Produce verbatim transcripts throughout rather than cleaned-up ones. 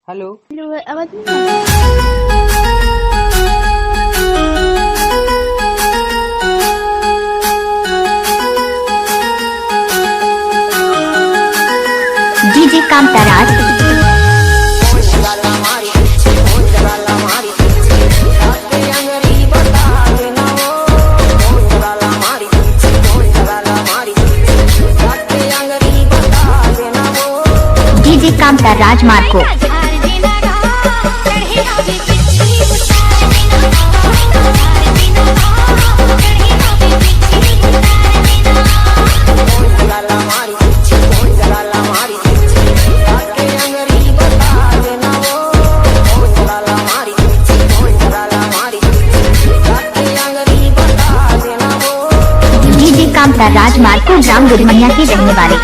Hello. Hello, आवाज नहीं आ रही? DJ Kantaraj. DJ Kantaraj Marko. DJ Kantaraj Marko, ग्राम गुरमनिया के रहने वाले।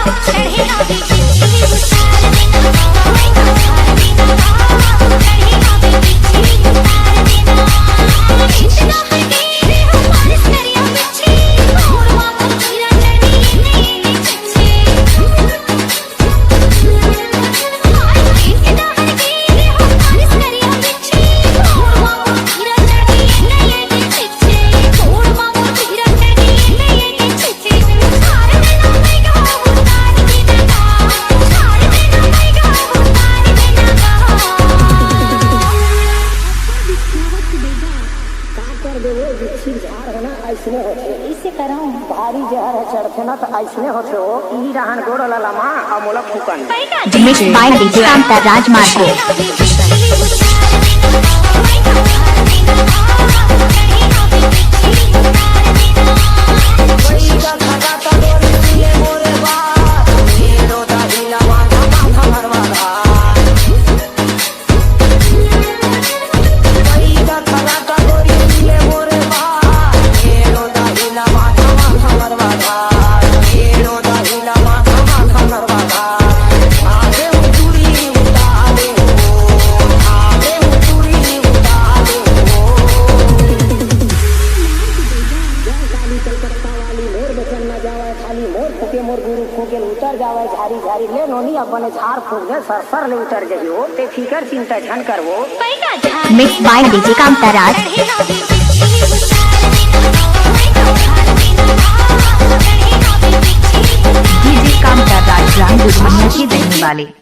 अइसने होथे। भारी जहर ह चढ़थे ना, त अइसने होथे ओ। इही रहन गोड़ ल लमा, अउ मोला फूकन। Mix by DJ Kantaraj Marko. खाली मोर बचन न जावय, खाली मोर फूके मोर गुरु फूके उतर जावय झारी झारी। ले नोनी, अब बने झार फूक दे, सर सर ले उतर जही ओ। ते फिकर चिंता झन करवो। Mix by DJ Kantaraj. DJ Kantaraj, ग्राम गुरमनिया के रहने वाले।